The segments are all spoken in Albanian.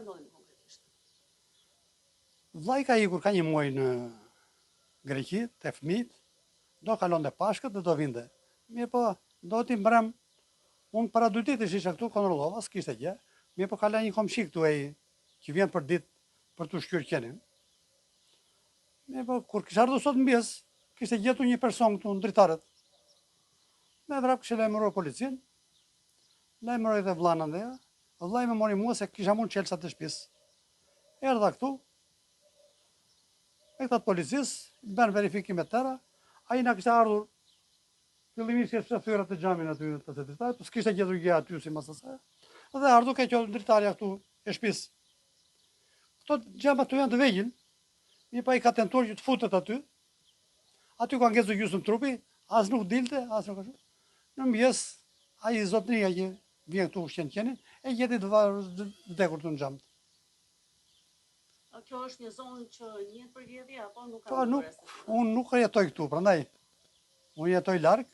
Çfarë ndodhi më konkretisht? Vllai ka ikur ka një muaj në Greqi, te fëmijët, do kalonte Pashkët dhe do vinte. Mirëpo, ndodhi mbrëm, unë para dy ditësh isha këtu, kontrollova, s'kishte gjë, mirëpo ka lënë një komshi këtu ai që vjen për ditë për të ushqyer qenin. Mirëpo, kur kisha ardhur sot në mëngjes, kishte gjetur një person këtu në dritaret. Me vrap kishte lajmëruar policinë, lajmëroi dhe vllanë andej, vllai më mori mua se kisha unë çelësat e shtëpisë. Erdha këtu, me këta të policisë, bënë verifikime të tëra, ai na kishte ardhur fillimisht kishte thyer atë xhamin aty në të dritare, po s'kishte gjetur gjë aty simas asaj. Dhe ardhur ke kjo dritarja këtu e shtëpisë. Këto xhama këtu janë të vegjël, mirëpo ai ka tentuar që të futet aty. Aty ka ngecur gjysmë trupi, as nuk dilte, as nuk ashtu. Në mëngjes, ai zotëria që vjen këtu ushqen qenin, e gjeti të vdekur këtu në xham. Kjo është një zonë që njihet për vjedhje apo nuk ka po, nuk, unë nuk jetoj këtu, prandaj unë jetoj larg,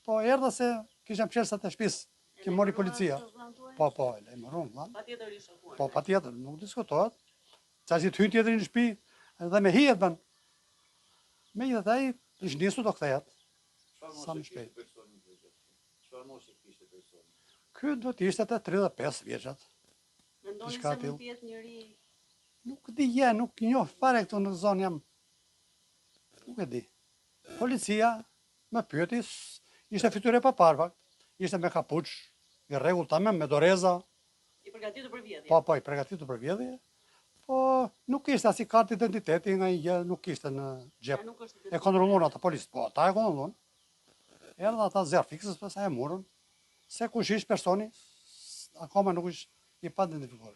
po erdha se kisha çelësat e shtëpisë që mori policia. Po, po, e lajmëruam vllanë. Patjetër i shokuar. Po, patjetër, nuk diskutohet. Ca si të hyn tjetri në shtëpi dhe me hijet bën. Megjithatë ai është nisur do kthehet. Sa më shpejt. Çfarë moshe kishte personi? Ky do të ishte te 35 vjeçat. Mendoni se mund të jetë njeri Nuk di gjë, nuk njoh fare këtu në zonë jam. Nuk e di. Policia më pyeti, ishte fytyrë e paparë fakt. Ishte me kapuç, i rregullt tamam me doreza. I përgatitur për vjedhje. Po, po, i përgatitur për vjedhje. Po, nuk kishte asnjë kartë identiteti nga një gjë, nuk kishte në xhep. E kontrolluan ata policët, po, ata e kontrolluan. Erdhën ata zjarrfikësës, pastaj e morën. Se kush ishte personi, akoma nuk është i paidentifikuar.